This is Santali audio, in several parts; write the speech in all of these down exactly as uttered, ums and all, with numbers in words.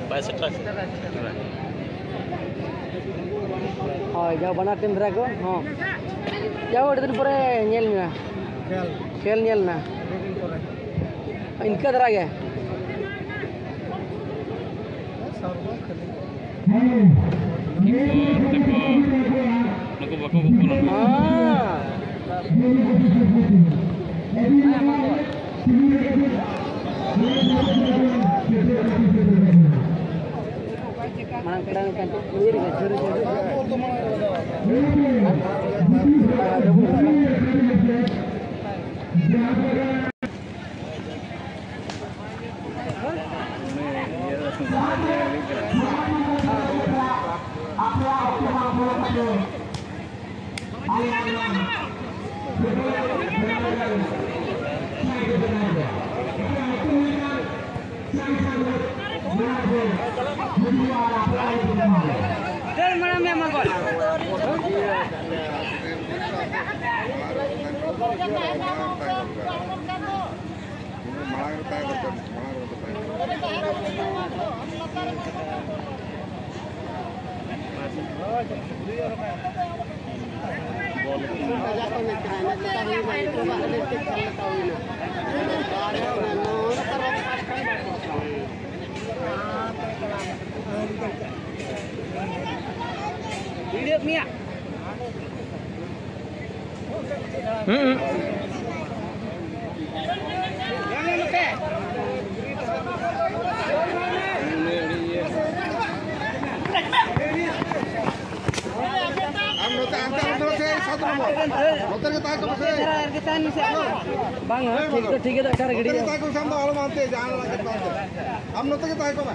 ᱵᱟᱭ ᱥᱮᱴᱮᱨ ᱟᱠᱟᱱᱟ᱾ ᱦᱳᱭ, ᱡᱟᱣ ᱵᱟᱱᱟᱨ ᱴᱤᱢ ᱫᱷᱟᱨᱟ ᱠᱚ ᱦᱚᱸ᱾ ᱡᱟᱣ ᱟᱹᱰᱤ ᱫᱤᱱ ᱯᱚᱨᱮ ᱧᱮᱞ ᱢᱮᱱᱟ᱾ ᱠᱷᱮᱞ᱾ ᱠᱷᱮᱞ ᱧᱮᱞ ᱱᱟ᱾ ᱟᱹᱰᱤ ᱫᱤᱱ ᱯᱚᱨᱮ᱾ ᱤᱱᱠᱟᱹ ᱫᱷᱟᱨᱟ ᱜᱮ᱾ ᱱᱩᱠᱩ ᱵᱟᱠᱚ ᱜᱚᱜ ᱠᱟᱱᱟ᱾ ᱦᱮᱸ᱾ ᱢᱟᱲᱟᱝ ᱯᱮᱲᱟ ᱞᱮᱠᱟᱱ ᱩᱭᱦᱟᱹᱨ ᱜᱮ ᱡᱷᱟᱹᱞ ᱡᱷᱟᱹᱞ᱾ ᱫᱟᱹᱲ ᱢᱟᱲᱟᱝ ᱢᱮ, ᱢᱟ ᱜᱚᱞ᱾ ᱢᱟᱲᱟᱝ ᱨᱮ ᱛᱟᱦᱮᱸ ᱫᱚᱨᱠᱟᱨ, ᱢᱟᱲᱟᱝ ᱨᱮ ᱛᱟᱦᱮᱸ ᱫᱚᱨᱠᱟᱨ᱾ ᱵᱷᱤᱲᱮᱫ ᱢᱮᱭᱟ᱾ ᱦᱩᱸ, ᱦᱩᱸ᱾ ᱟᱢ ᱱᱚᱛᱮ, ᱦᱟᱱᱛᱮ, ᱦᱟᱱᱛᱮ, ᱦᱟᱱᱛᱮ, ᱥᱟᱛ ᱱᱚᱢᱵᱚᱨ᱾ ᱱᱚᱛᱮ ᱨᱮᱜᱮ ᱛᱟᱦᱮᱸ ᱠᱚᱜ ᱢᱮᱥᱮ᱾ ᱵᱟᱝᱟ, ᱴᱷᱤᱠ ᱫᱚ ᱴᱷᱤᱠ ᱜᱮᱭᱟ, ᱮᱴᱟᱜ ᱨᱮ ᱜᱤᱰᱤ ᱱᱚᱛᱮ ᱨᱮᱜᱮ ᱦᱩᱭᱩᱜᱼᱟ᱾ ᱛᱟᱦᱮᱸ ᱠᱚᱜ ᱢᱮᱥᱮ, ᱟᱢ ᱫᱚ ᱟᱞᱚᱢ ᱦᱟᱱᱛᱮ, ᱡᱟᱦᱟᱸ ᱞᱟᱜᱮ ᱵᱟᱝ ᱛᱮ᱾ ᱟᱢ ᱱᱚᱛᱮ ᱜᱮ ᱛᱟᱦᱮᱸ ᱠᱚᱜ ᱢᱮ᱾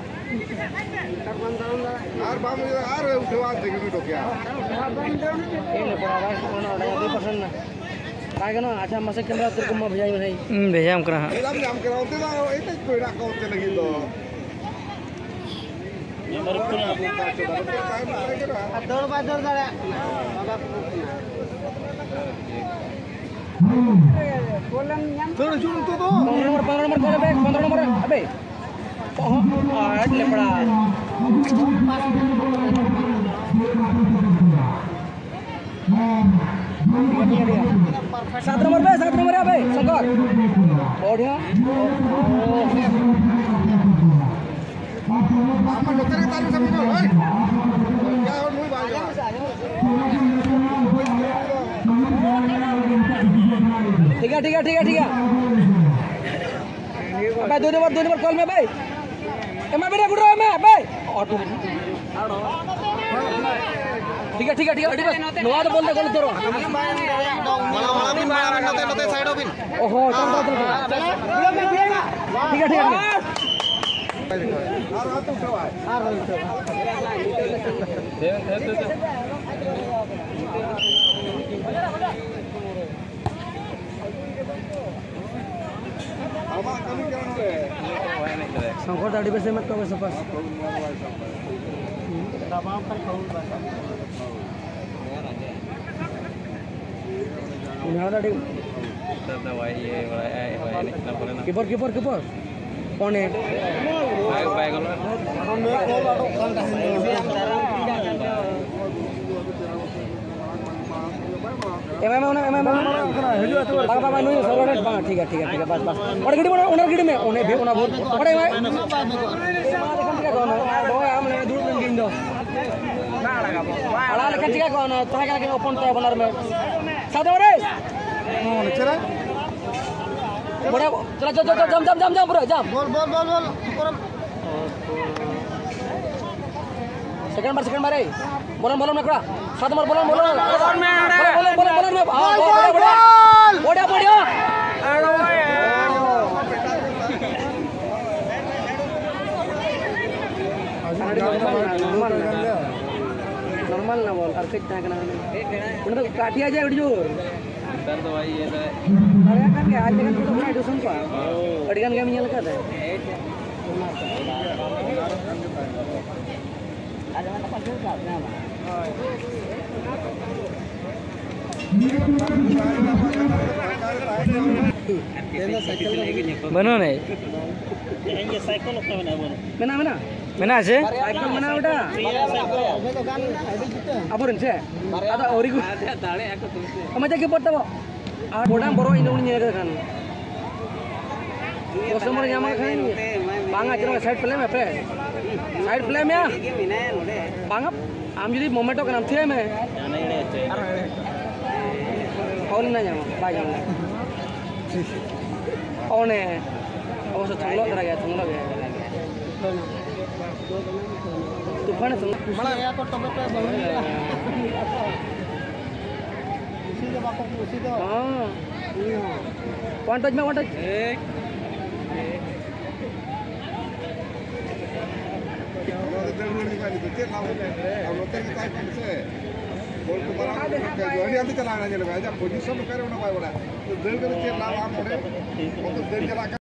ᱟᱨ ᱵᱟᱢ ᱤᱭᱟᱹ, ᱟᱨ ᱩᱴᱷᱟᱹᱣᱟ, ᱛᱮᱜᱮ ᱩᱰᱩᱠᱮᱭᱟ᱾ ᱤᱧ ᱫᱚ ᱵᱟᱵᱟ, ᱚᱱᱟ ᱚᱸᱰᱮ ᱟᱹᱰᱤ ᱯᱟᱥᱮ ᱱᱟ᱾ ᱵᱟᱭ ᱜᱟᱱᱚᱜᱼᱟ᱾ ᱟᱪᱪᱷᱟ, ᱢᱟᱥᱮ ᱠᱮᱢᱨᱟ ᱛᱮ ᱠᱚᱢᱟ ᱵᱷᱮᱡᱟᱭ ᱢᱮ ᱵᱷᱟᱹᱭ᱾ ᱦᱩᱸ, ᱵᱷᱮᱡᱟᱭᱟᱢ ᱠᱟᱱᱟ ᱦᱟᱸᱜ᱾ ᱪᱮᱫᱟᱜ ᱮᱢ ᱧᱟᱢ ᱠᱮᱫᱟ? ᱚᱱᱛᱮ ᱫᱚ ᱮᱴᱟᱜ ᱠᱚ ᱦᱮᱱᱟᱜ ᱠᱚᱣᱟ ᱚᱱᱛᱮ ᱞᱟᱹᱜᱤᱫ ᱫᱚ᱾ ᱟᱨ ᱫᱟᱹᱲ ᱵᱟᱭ ᱫᱟᱹᱲ ᱫᱟᱲᱮᱭᱟᱜ ᱠᱟᱱᱟ᱾ ᱵᱟᱵᱟ ᱠᱚ ᱠᱟᱱᱟ᱾ ᱫᱟᱹᱲ ᱦᱤᱡᱩᱜ ᱱᱤᱛᱚᱜ ᱫᱚ᱾ ᱯᱚᱱᱨᱚ ᱱᱚᱢᱵᱚᱨ, ᱯᱚᱱᱨᱚ ᱱᱚᱢᱵᱚᱨ, ᱠᱚᱞ ᱢᱮ, ᱯᱚᱱᱨᱚ ᱱᱚᱢᱵᱚᱨ᱾ ᱟᱵᱮ᱾ ᱚᱦᱚᱸ, ᱟᱴ ᱞᱮᱯᱲᱟ᱾ ᱥᱟᱛ ᱱᱚᱢᱵᱚᱨ ᱵᱮ, ᱥᱟᱛ ᱱᱚᱢᱵᱚᱨ ᱟᱵᱮ, ᱥᱚᱝᱠᱚᱨ᱾ ᱵᱚᱲᱤᱭᱟ᱾ ᱴᱷᱤᱠ ᱜᱮᱭᱟ, ᱴᱷᱤᱠ ᱜᱮᱭᱟ, ᱴᱷᱤᱠ ᱜᱮᱭᱟ, ᱴᱷᱤᱠ ᱜᱮᱭᱟ᱾ ᱵᱷᱟᱭ, ᱫᱩᱭ ᱱᱚᱢᱵᱚᱨ, ᱫᱩᱭ ᱱᱚᱢᱵᱚᱨ ᱠᱚᱞ ᱢᱮ ᱵᱷᱟᱭ᱾ ᱮᱢᱟ ᱵᱤᱱᱟ ᱜᱩᱰᱨᱟᱹ ᱮᱢᱟ ᱵᱷᱟᱭ᱾ ᱴᱷᱤᱠ ᱜᱮᱭᱟ, ᱴᱷᱤᱠ ᱜᱮᱭᱟ, ᱴᱷᱤᱠ ᱜᱮᱭᱟ, ᱟᱹᱰᱤ ᱵᱮᱥ᱾ ᱱᱚᱣᱟ ᱫᱚ ᱵᱚᱞ ᱫᱚ ᱜᱚᱞ ᱩᱛᱟᱹᱨᱚᱜᱼᱟ᱾ ᱢᱟᱲᱟᱝ, ᱢᱟᱲᱟᱝ ᱵᱤᱱ, ᱢᱟᱲᱟᱝ ᱵᱤᱱ, ᱱᱚᱛᱮ, ᱱᱚᱛᱮ ᱥᱟᱭᱤᱰᱚᱜ ᱵᱤᱱ᱾ ᱚᱦᱚ, ᱪᱚᱞ, ᱪᱚᱞ, ᱪᱚᱞ᱾ ᱴᱷᱤᱠ ᱜᱮᱭᱟ, ᱴᱷᱤᱠ ᱜᱮᱭᱟ, ᱴᱷᱤᱠ ᱜᱮᱭᱟ᱾ ᱟᱢᱟᱜ ᱠᱟᱹᱢᱤ ᱠᱟᱱᱟ ᱱᱚᱰᱮ᱾ ᱥᱚᱝᱠᱚᱨ ᱫᱚ ᱟᱹᱰᱤ ᱵᱮᱥ ᱮ ᱮᱢᱮᱫ ᱠᱚᱣᱟ ᱥᱟᱯᱟᱥ᱾ ᱱᱚᱣᱟ ᱫᱚ ᱟᱹᱰᱤ ᱱᱮᱛᱟᱨ ᱫᱚ ᱵᱟᱭ ᱤᱭᱟᱹ ᱵᱟᱲᱟᱭᱮᱫᱼᱟ, ᱵᱟᱭ ᱮᱱᱮᱡ ᱠᱟᱱᱟ ᱯᱟᱞᱮᱱ᱾ ᱠᱤᱯᱚᱨ, ᱠᱤᱯᱚᱨ, ᱠᱤᱯᱚᱨ᱾ ᱚᱱᱮ᱾ ᱵᱟᱭ, ᱵᱟᱭ ᱜᱚᱞ᱾ ᱮᱢᱟᱭ ᱢᱮ, ᱚᱱᱟ ᱮᱢᱟᱭ ᱢᱮ᱾ ᱦᱤᱡᱩᱜᱼᱟ ᱛᱚ᱾ ᱵᱟᱝ, ᱵᱟᱝ, ᱵᱟᱝ, ᱱᱩᱭ ᱥᱚᱨᱵᱚᱱᱟᱥ ᱵᱟᱝ, ᱴᱷᱤᱠ ᱜᱮᱭᱟ, ᱴᱷᱤᱠ ᱜᱮᱭᱟ, ᱴᱷᱤᱠ ᱜᱮᱭᱟ, ᱵᱟᱥ, ᱵᱟᱥ᱾ ᱚᱸᱰᱮ ᱜᱤᱰᱤ ᱢᱮ, ᱚᱱᱟ ᱜᱤᱰᱤ ᱢᱮ, ᱚᱱᱮ ᱵᱷᱤ-, ᱚᱱᱟ ᱵᱷᱩᱞ᱾ ᱚᱸᱰᱮ ᱮᱢᱟᱭ᱾ ᱫᱚᱦᱚᱭ ᱟᱢ, ᱚᱸᱰᱮ ᱫᱩᱲᱩᱵ ᱞᱮᱱ ᱜᱤᱧ ᱫᱚ᱾ ᱟᱲᱟᱜ ᱞᱮᱠᱷᱟᱱ ᱪᱤᱠᱟ ᱠᱚᱜᱼᱟ, ᱚᱱᱟ ᱛᱟᱦᱮᱸ ᱠᱟᱱᱟ ᱠᱤᱱ ᱚᱯᱚᱱ ᱛᱟᱭ ᱵᱟᱱᱟᱨ ᱢᱮ᱾ ᱥᱟᱫᱚᱢ ᱨᱮ᱾ ᱚᱱᱮ ᱪᱮᱫ ᱨᱮ? ᱵᱚᱲᱮ, ᱪᱚᱞᱚ, ᱪᱚᱞᱚ, ᱪᱚᱞᱚ, ᱡᱟᱢ, ᱡᱟᱢ, ᱡᱟᱢ, ᱡᱟᱢ, ᱯᱩᱨᱟᱹ ᱡᱟᱢ᱾ ᱵᱚᱞ, ᱵᱚᱞ, ᱵᱚᱞ, ᱵᱚᱞ᱾ ᱚᱠᱚᱨᱮᱢ? ᱥᱮᱠᱮᱱᱰ ᱵᱟᱨ, ᱥᱮᱠᱮᱱᱰ ᱵᱟᱨ, ᱮᱭ᱾ ᱵᱚᱞᱚᱱ, ᱵᱚᱞᱚᱱ ᱢᱮ ᱠᱚᱲᱟ᱾ ᱥᱟᱫᱚᱢ ᱨᱮ ᱵᱚᱞᱚᱱ, ᱵᱚᱞᱚᱱ᱾ ᱵᱚᱞᱚᱱ, ᱵᱚᱞᱚᱱ, ᱵᱚᱞᱚᱱ, ᱵᱚᱞᱚᱱ ᱢᱮ᱾ ᱵᱚᱞ, ᱵᱚᱞ, ᱵᱚᱞᱚᱱ, ᱵᱚᱞᱚᱱ, ᱵᱚᱞᱚᱱ᱾ ᱵᱚᱞ, ᱵᱚᱞ᱾ ᱵᱚᱲᱮ, ᱵᱚᱲᱮ᱾ ᱟᱨ ᱟᱹᱰᱤ ᱱᱚᱨᱢᱟᱞ ᱱᱟ, ᱱᱚᱨᱢᱟᱞ ᱱᱟ᱾ ᱱᱚᱨᱢᱟᱞ ᱱᱟ ᱵᱚᱞ, ᱟᱨ ᱠᱟᱹᱡ ᱛᱟᱦᱮᱸ ᱠᱟᱱᱟ᱾ ᱚᱸᱰᱮ ᱫᱚ ᱠᱟᱴᱤᱭᱟ ᱡᱮ ᱟᱹᱰᱤ ᱡᱳᱨ᱾ ᱱᱮᱛᱟᱨ ᱫᱚ ᱵᱟᱭ ᱤᱭᱟᱹᱭ ᱫᱟᱭ᱾ ᱫᱟᱲᱮᱭᱟᱜ ᱠᱟᱱ ᱜᱮᱭᱟ, ᱟᱡ ᱞᱮᱠᱟᱱ ᱠᱚᱫᱚ ᱵᱟᱭ ᱴᱤᱭᱩᱥᱚᱱ ᱠᱚᱣᱟ᱾ ᱟᱹᱰᱤ ᱜᱟᱱ ᱜᱮᱢ ᱧᱮᱞ ᱠᱟᱫᱟ᱾ ᱵᱟᱹᱱᱩᱜ ᱟᱹᱱᱤᱡ᱾ ᱛᱮᱦᱮᱧ ᱜᱮ ᱥᱟᱭᱠᱮᱞ ᱚᱠᱟ ᱢᱮᱱᱟᱜᱼᱟ? ᱵᱟᱹᱱᱩᱜ᱾ ᱢᱮᱱᱟᱜᱼᱟ, ᱢᱮᱱᱟᱜᱼᱟ᱾ ᱢᱮᱱᱟᱜᱼᱟ ᱪᱮ? ᱥᱟᱭᱠᱮᱞ ᱢᱮᱱᱟᱜᱼᱟ ᱚᱸᱰᱮ᱾ ᱯᱮᱭᱟ ᱥᱟᱭᱠᱮᱞ᱾ ᱟᱵᱚᱨᱮᱱ ᱪᱮ? ᱟᱫᱚ ᱟᱹᱣᱨᱤ ᱠᱚ᱾ ᱟᱪᱪᱷᱟ, ᱫᱟᱲᱮᱭᱟᱜᱼᱟ ᱠᱚ ᱛᱚᱵᱮ ᱥᱮ᱾ ᱟᱢ ᱪᱮᱫ ᱜᱮ ᱯᱚᱲ ᱛᱟᱵᱚ? ᱟᱨ ᱵᱚᱰᱟᱢ ᱵᱚᱨᱚ ᱤᱧ ᱫᱚ ᱩᱱᱤ ᱧᱮᱞ ᱠᱟᱫᱮ ᱠᱷᱟᱱ᱾ ᱠᱟᱥᱴᱚᱢᱟᱨ ᱧᱟᱢ ᱠᱟᱫ ᱠᱷᱟᱱ᱾ ᱵᱟᱝᱟ, ᱪᱮᱫ ᱦᱚᱸ ᱥᱟᱭᱤᱰ ᱯᱞᱮ ᱢᱮ ᱯᱮ᱾ ᱥᱟᱭᱤᱰ ᱯᱞᱮ ᱢᱮ᱾ ᱵᱟᱝᱟ, ᱟᱢ ᱡᱩᱫᱤ ᱢᱚᱢᱮᱱᱴᱚᱜ ᱠᱟᱱᱟᱢ, ᱛᱷᱤᱭᱟᱹᱭ ᱢᱮ᱾ ᱯᱷᱟᱣᱩᱞ ᱮᱱᱟ, ᱧᱟᱢᱟ, ᱵᱟᱭ ᱧᱟᱢ ᱞᱮᱫᱟ᱾ ᱚᱱᱮ, ᱚᱵᱚᱥᱥᱚ ᱛᱷᱚᱝᱞᱚᱜ ᱫᱷᱟᱨᱟ ᱜᱮᱭᱟ, ᱛᱷᱚᱝᱞᱚᱜ ᱜᱮᱭᱟ᱾ ᱛᱩᱯᱷᱟᱱᱮ ᱛᱷᱚᱝᱞᱚᱜ᱾ ᱢᱟᱲᱟᱝ ᱮᱭᱟ ᱠᱚ ᱛᱚᱵᱮ ᱯᱮ ᱵᱟᱹᱦᱩ ᱦᱩᱭᱩᱜᱼᱟ᱾ ᱠᱩᱥᱤ ᱫᱚ ᱵᱟᱠᱚ ᱠᱩᱥᱤ ᱫᱚ᱾ ᱦᱚᱸ᱾ ᱩᱱᱤ ᱦᱚᱸ᱾ ᱚᱣᱟᱱ ᱴᱟᱪ ᱢᱮ, ᱚᱣᱟᱱ ᱴᱟᱪ᱾ ᱚᱱᱟ ᱫᱚ ᱫᱟᱹᱲ ᱨᱩᱣᱟᱹᱲ ᱦᱩᱭᱩᱜᱼᱟ ᱱᱤᱛᱚᱜ᱾ ᱪᱮᱫ ᱞᱟᱵᱷ ᱦᱩᱭᱩᱜᱼᱟ? ᱟᱨ ᱱᱚᱛᱮ ᱜᱮ ᱛᱟᱦᱮᱸ ᱠᱚᱜ ᱢᱮᱥᱮ᱾ ᱵᱚᱞ ᱠᱚ ᱢᱟᱨᱟᱣ ᱠᱟᱛᱮ ᱟᱹᱰᱤ ᱟᱸᱴ ᱪᱟᱞᱟᱣ ᱮᱱᱟ, ᱧᱮᱞ ᱢᱮ᱾ ᱟᱡᱟᱜ ᱯᱚᱡᱤᱥᱚᱱ ᱚᱠᱟᱨᱮ, ᱚᱱᱟ ᱵᱟᱭ ᱵᱟᱲᱟᱭᱟ᱾ ᱫᱟᱹᱲ ᱠᱟᱛᱮ ᱪᱮᱫ ᱞᱟᱵᱷ ᱟᱢ ᱚᱸᱰᱮ? ᱫᱟᱹᱲ ᱪᱟᱞᱟᱜ ᱠᱟᱱᱟ᱾